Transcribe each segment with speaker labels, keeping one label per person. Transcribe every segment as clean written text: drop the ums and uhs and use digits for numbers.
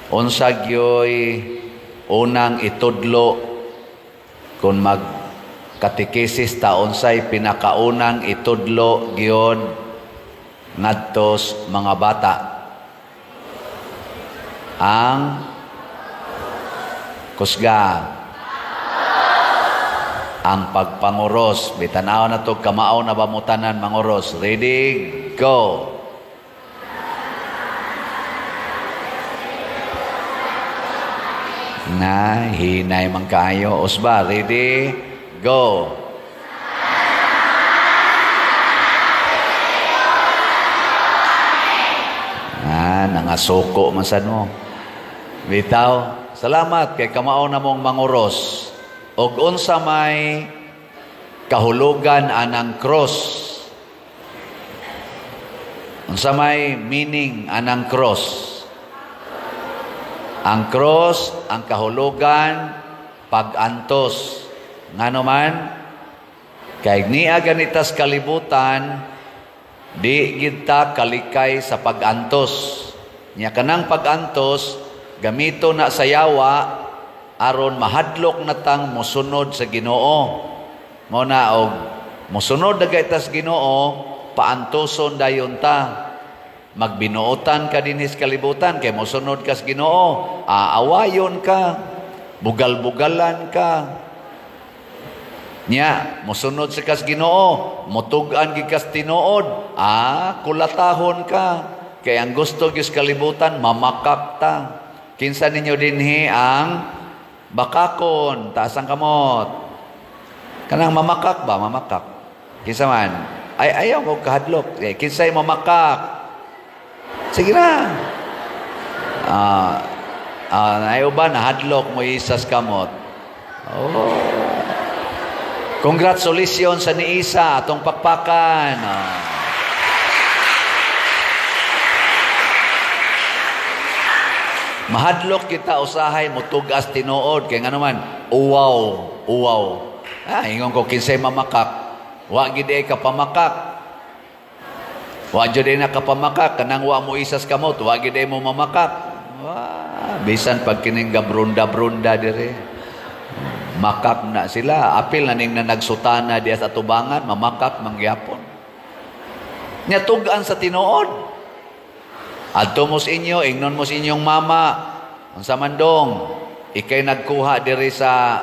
Speaker 1: Unsa gyoy unang itudlo kung mag katekesis ta, unsay pinakaunang itudlo gyud ngadtos mga bata? Ang kusga, ang pagpanguros. Bitanaw na to, kamao na ba mo tanan manguros? Ready, go! Na, hinay man kaayo. Usba, ready, go! Ah, nangasuko man sad mo. Bitaw, salamat kay kamao na mong manguros. Og unsa may kahulugan anang cross? Unsa may meaning anang cross? Ang cross, ang kahulugan, pag-antos. Ngano man, kay niya ganitas kalibutan, di gid ta kalikay sa pag-antos. Nya kanang pag-antos, gamito na sa yawa, aron mahadlok na tang mosunod sa Ginoo. Mo na og mosunod na gaitas Ginoo, paantoson dayon ta. Magbinuotan ka dinhis kalibutan kay mosunod kas Ginoo, aawayon ka, bugal-bugalan ka. Nya mosunod sa kas Ginoo, motug-an gid kas tinuod, kulatahon ka. Kay ang gusto gyud kalibutan mamakak ta. Kinsa ninyo dinhi ang bakakon, taas ang kamot. Kanang mamakak ba? Mamakak. Kinsa man? Ay, ayaw ko kahadlok. Eh, kinsay mamakak? Sige na. Ayaw ba nahadlok mo isas kamot? Oh. Congratulations sa niisa atong pakpakan. Mahadlok kita usahay motugas tinuod kay ngano man uwaw, uwaw. Ingon ko kinsay mamakak. Wa gid ay kapamakak. Wa jud ay nakapamakak kanang wa mo isas kamot, wa gid ay mo mamakak. Wa bisan pag kining gabrunda-brunda dire. Makak na sila, apil na ning nanagsutana diya sa tubangan, mamakak mangyapon. Nya tug-an sa tinuod. Adto mo sa inyo, ingnon mo sa inyong mama, unsa man dong, ikay nagkuha diri sa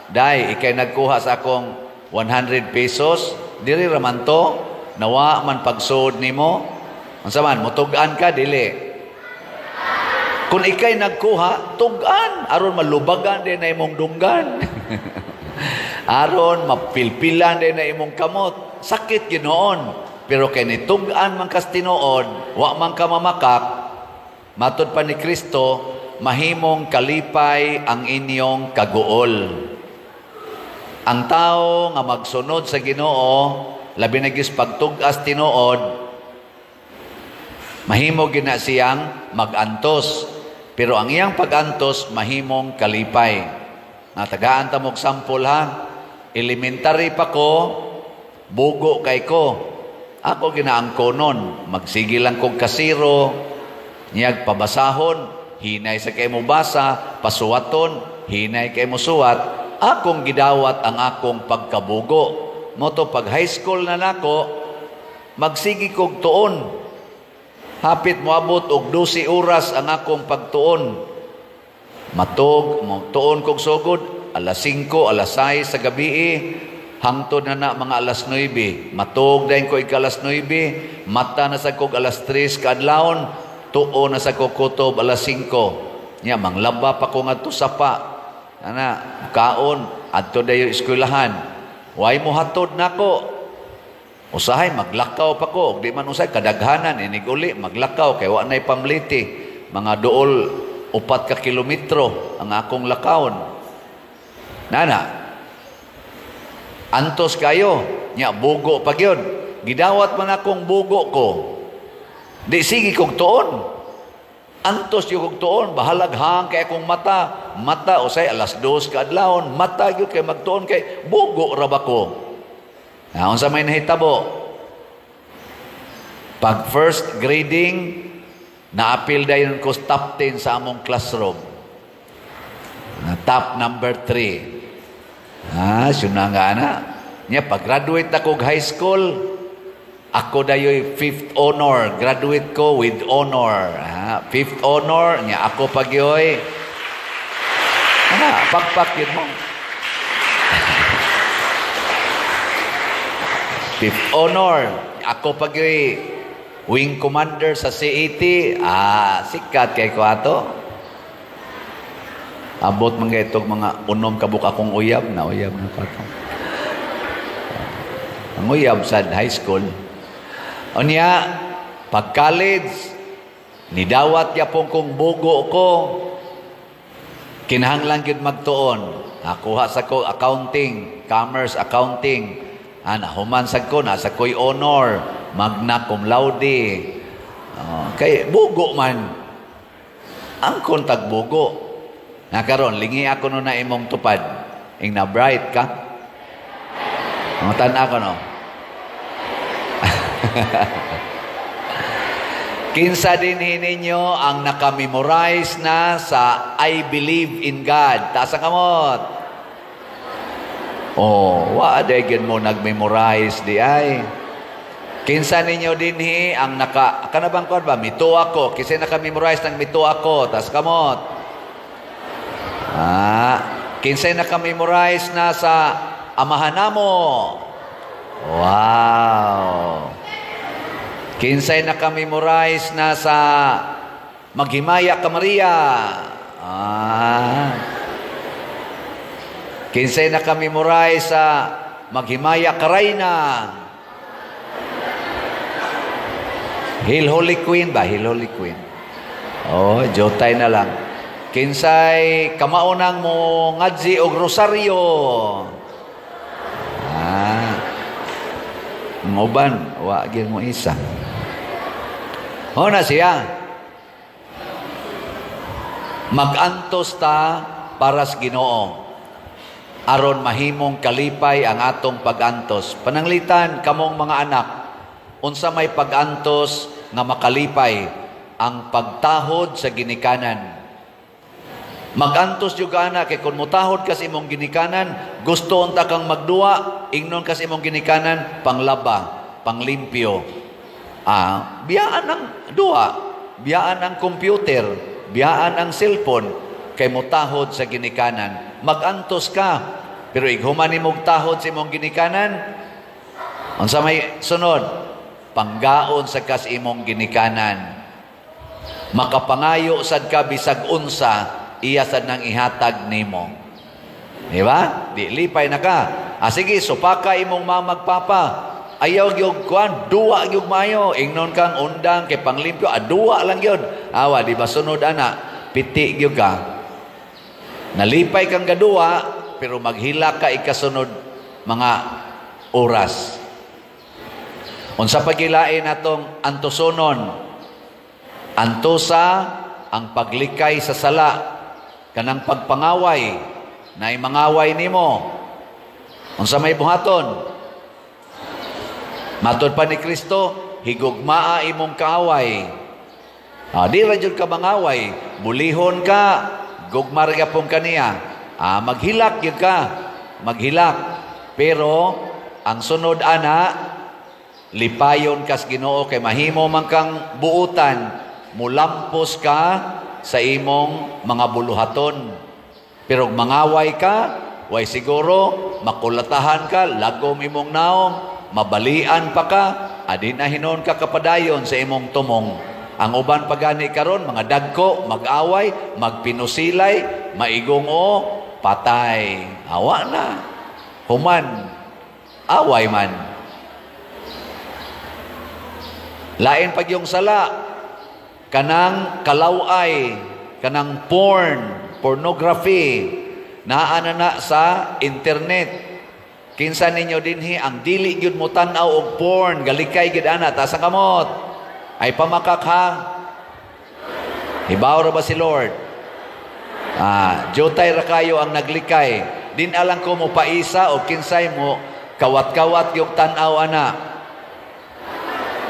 Speaker 1: day, ikay nagkuha sa akong 100 pesos, diri ra man to, nawa man pagsuod nimo. Unsa man, mutug-an ka dili? Kung ikay nagkuha, tug-an aron malubagan din na imong dunggan. Aron mapilpilan din na imong kamot. Sakit ginoon. Pero kay nitug-an man kas tinuod, wa man ka mamakak, matud pa ni Kristo, mahimong kalipay ang inyong kaguol. Ang tao nga magsunod sa Ginoo, labi na gyud pagtug-as tinuod, mahimo gina siyang magantos. Pero ang iyang pagantos, mahimong kalipay. Natagaan ta mog sample ha. Elementary pa ko, bugo kay ko. Ako ginaangkonon, magsige lang kog kasiro, niyag pabasahon, hinay sa kay mo basa, pasuwaton, hinay kay mo suwat, akong gidawat ang akong pagkabugo. Moto pag high school na nako, magsige kog tuon. Hapit moabot og 12 oras ang akong pagtuon. Matog, tuon kog sugod, alas 5, alas 6 sa gabi, hangtod na na mga alas 9. Matog dayon ko ika alas 9, mata na sa kog alas 3 kaadlawon, tuo na sa kog kutob alas 5. Nya manglaba pa ko ngadto sapa. Ana, kaon adto dayo eskwelahan. Way mo hatod nako. Usahay maglakaw pa ko, di man usahay kadaghanan inig uli maglakaw kay wa nay pamliti. Mga duol 4 ka kilometro ang akong lakawon. Nana, antos kayo, nya bugo pa gyud. Gidawat man akong bugo ko. Di sige kog tuon. Antos gyud kog tuon, bahalag hang kay akong mata. Mata usay alas 2 kaadlawon, mata gyud kay magtuon kay bugo ra ba ko. Na unsa may nahitabo? Pag first grading, Naapil dayon ko top 10 sa among classroom. Na top number 3. Ah, siyun nga na. Nya, pag-graduate ako high school, ako dayoy fifth honor. Graduate ko with honor. Ah, fifth honor, nya ako pagyoy. Ah, pakpak yun mo. Fifth honor. Ako pagyoy wing commander sa CAT. Ah, sikat kay ko ato. Abot man kay itong mga unom kabuk akong uyab. Na uyab na pa ito. Ang uyab sa high school. Unya, pag college, nidawat yapong kong bugo ko, kinahanglan gyud magtuon. Nakuha sa ko accounting, commerce accounting. Ah, nahuman sa ko, nasa ko'y honor, magna cum laude. Kay bugo man. Ang kontag bugo. Na karon lingi ako no na imong tupad. Ing na bright ka. Ang tan-a ko no. Kinsa din ninyo ang nakamemorize na sa I Believe in God? Taas ang kamot. Oh, wa day mo nagmemorize di ay. Kinsa ninyo dinhi ang naka kanabang kuan ba mito ako, kinsa naka-memorize ng mito ako? Taas kamot. Ah, kinsay naka-memorize na sa Amahan namo? Wow. Kinsay naka-memorize na sa Maghimaya ka Maria? Ah. Kinsay naka-memorize sa Maghimaya ka Reyna? Hail Holy Queen ba? Hail Holy Queen. Oh, jotay na lang. Kinsay kamaunang mo ngadzi og rosaryo? Ah. Nguban, wa gyud mo isa. Ho na siya. Magantos ta para sa Ginoo. Aron mahimong kalipay ang atong pagantos. Pananglitan kamong mga anak, unsa may pagantos nga makalipay? Ang pagtahod sa ginikanan. Magantos jud ka ana kay kun motahod ka sa imong ginikanan, gusto unta kang magduwa, ingnon ka sa imong ginikanan panglaba, panglimpyo. Ah, biyaan ang duwa, biyaan ang computer, biyaan ang cellphone kay motahod sa ginikanan. Magantos ka, pero ighuman nimog tahod sa imong ginikanan, unsa may sunod? Panggaon sa kas imong ginikanan. Makapangayo sad ka bisag unsa, iya sad nang ihatag nimo. Di ba? Di lipay na ka. Ah, sige, supaka imong mamagpapa. Ayaw gyud kuan, duwa gyud maayo. Ingnon kang undang kay panglimpyo, ah, duwa lang gyud. Awa, di ba sunod ana, piti gyud ka. Nalipay kang gaduwa, pero maghila ka ikasunod mga oras. Unsa pagilain natong antusonon? Antusa ang paglikay sa sala, kanang pagpangaway, na imangaway nimo. Unsa may buhaton? Matod pa ni Kristo, higugmaa imong kaaway. Ah, di ra jud ka mangaway, bulihon ka, gugma ra gyapon kaniya. Ah, maghilak gyud ka, maghilak. Pero ang sunod ana, lipayon kas Ginoo kay mahimo man kang buutan, mulampos ka sa imong mga buluhaton. Pero mangaway ka, way siguro makulatahan ka, lagom imong naong, mabalian pa ka, adin na hinon ka kapadayon sa imong tumong. Ang uban pagani karon mga dagko, mag-away, magpinusilay, maigong o patay. Awa na. Human, away man. Lain pag yung sala, kanang kalaway, kanang porn, pornography, naa na na sa internet. Kinsa ninyo dinhi ang dili gyud mo tan-aw og porn, galikay gyud ana, taas ang kamot. Ay pamakak ha. Hibaw ra ba si Lord? Ah, jutay ra kayo ang naglikay. Din alang ko mo paisa o kinsay mo kawat-kawat yung tan-aw ana.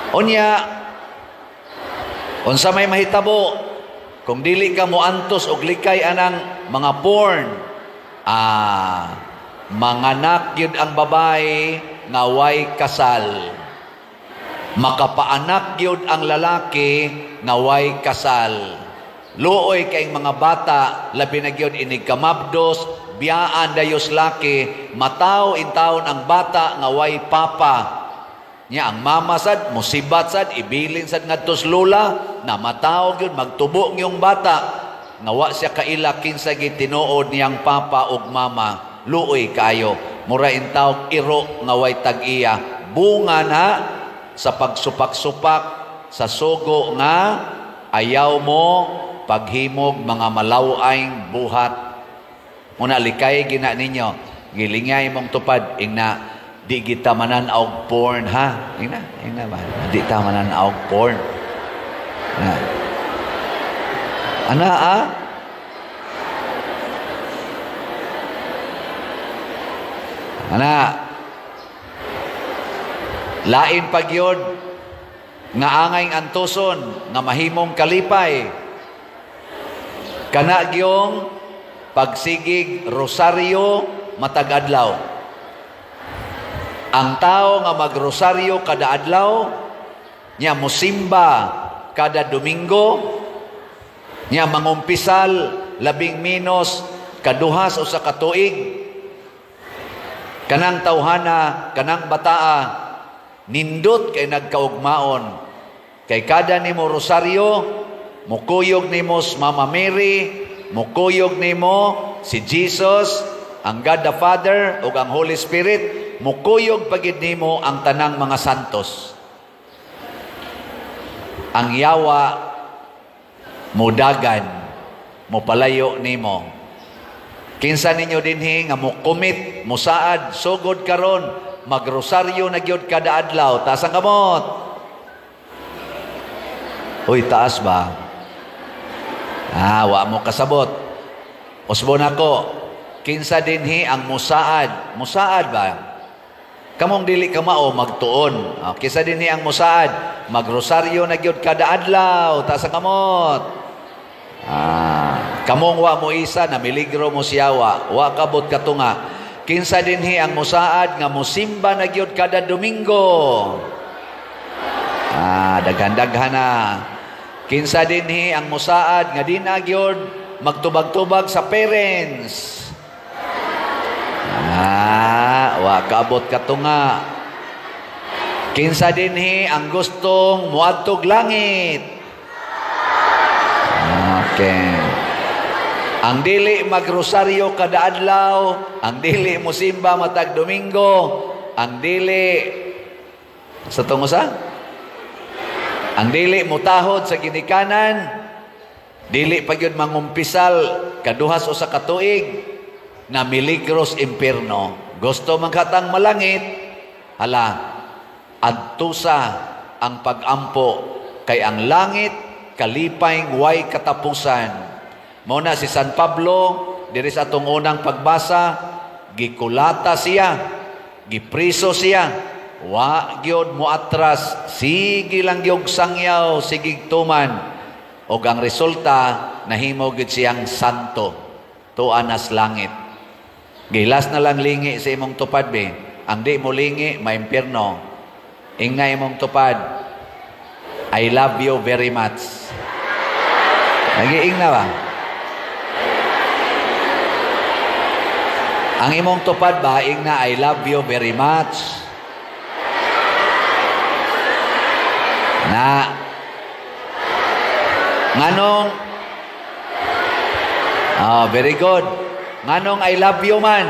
Speaker 1: Unya, Unsa may mahitabo kung dili ka moantos og likay anang mga porn? Manganak gyud ang babae nga way kasal. Makapaanak gyud ang lalaki nga way kasal. Luoy kay mga bata, labi na gyud inig kamabdos, biyaan dayos laki, mataw intawon ang bata nga way papa. Nya ang mama sad, musibat sad, ibilin sad ngadto sa lola, na mataw gyud magtubo ngiyong bata nga wa siya kaila kinsa gitinuod niyang papa ug mama. Luoy kaayo, mura intawog iro nga way tag-iya. Bunga na sa pagsupak-supak sa sugo nga ayaw mo paghimog mga malawayng buhat. Muna likay gina ninyo, gilingay mong tupad, ingna di kita manan-aw porn, ha? Ingna, ingna ba? Di ta manan-aw porn. Na. Ana ah? Ana. Lain pagyod nga angay antuson nga mahimong kalipay. Kana gyong pagsigig rosaryo matag adlaw. Ang tao nga magrosaryo kada adlaw, nya mosimba kada Domingo, nya mangumpisal labing minos kaduhas usa ka tuig. Kanang tawhana, kanang bataa, nindot kay nagkaugmaon. Kay kada nimo rosaryo, mukuyog nimo si Mama Mary, mukuyog nimo si Jesus, ang God the Father ug ang Holy Spirit, mukuyog pagid nimo ang tanang mga santos. Ang yawa mudagan, mupalayo nimo. Kinsa ninyo dinhi nga mukumit, musaad, sugod karon, magrosaryo na gyud kada adlaw, taas ang kamot. Uy, taas ba? Ah, wa mo kasabot. Usbon ako, kinsa dinhi ang musaad? Musaad ba? Kamong dili ka mao magtuon. Oh, kinsa dinhi ang musaad? Magrosaryo na gyud kada adlaw, taas ang kamot. Ah, kamong wa mo isa na miligro mo siyawa, wa kabot katunga. Kinsa dinhi ang musaad nga musimba na gyud kada Domingo? Ah, daghan-daghan na. Kinsa dinhi ang musaad nga di na gyud magtubag-tubag sa parents? Ah, wa kabot katunga. Kinsa dinhi ang gustong muadtog langit? Okay. Ang dili magrosaryo kada adlaw, ang dili musimba matag Domingo, ang dili sa tungosa, ang dili mutahod sa ginikanan, dili pa gyud mangumpisal kaduhas usa ka tuig, na miligros impierno. Gusto man katang malangit, hala, adtusa ang pagampo kay ang langit kalipay way katapusan. Mao na si San Pablo diri sa atong unang pagbasa, gikulata siya, gipriso siya, wa gyud moatras, sige lang gyud sangyaw, sige tuman. Og ang resulta, nahimo gyud siyang santo, tuan nas langit. Gilas na lang lingi sa imong tupad be. Ang di mo lingi, maimpierno. Ingna imong tupad, I love you very much. Nagiing na ba? Ang imong tupad ba, ingna, I love you very much. Na. Nganong? Oh, very good. Nganong I love you man?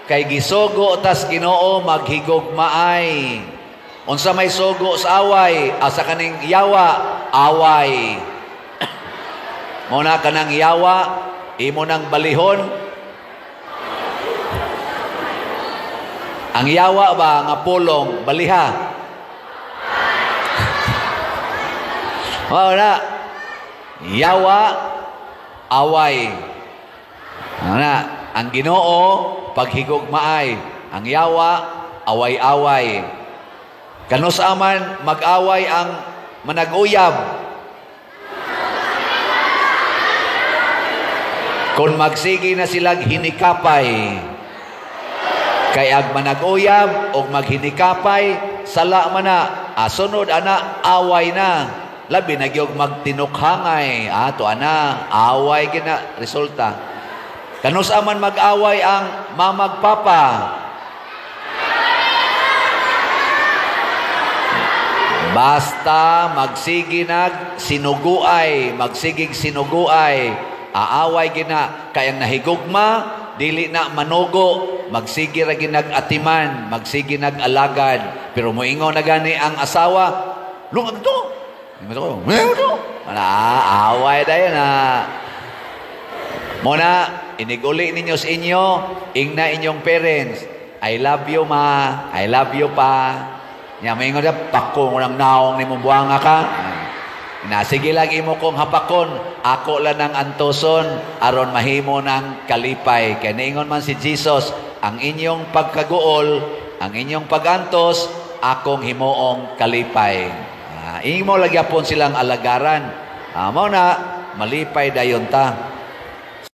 Speaker 1: Kay gisugo tas Ginoo maghigugmaay. Unsa may sugo sa away? Asa kaning yawa, away. Muna kanang yawa, imo nang balihon. Ang yawa ba nga pulong baliha? Mao na. Yawa, away. Mao na, ang Ginoo paghigugmaay, ang yawa away-away. Kanus aman mag-away ang manag-uyab. Kung magsige na silag hinikapay, kay ag manag-uyab og maghinikapay, sala man na. Ah, sunod ana, away na. Labi na gyud magtinukhangay. Ato ana, away gina resulta. Kanus-a man mag-away ang mamagpapa? Basta magsige nag sinuguay, magsigig sinuguay, aaway gina kay ang nahigugma dili na manugo, magsige ra ginag atiman, magsige nag alagad. Pero moingon na gani ang asawa, lungag to. Wala, away dayon na. Muna, iniguli ninyo sa inyo, ingna inyong parents, "I love you, Ma, I love you, Pa." Nya moingon siya, "Pako mo ng naong ni mong buwanga ka." Na sige lang, imo kong hapakon, ako lang ng antoson aron mahimo ng kalipay. Kay niingon man si Jesus, "Ang inyong pagkaguol, ang inyong pagantos, akong himuong kalipay." Imo lagi pon silang alagaran. Mao na malipay dayon ta.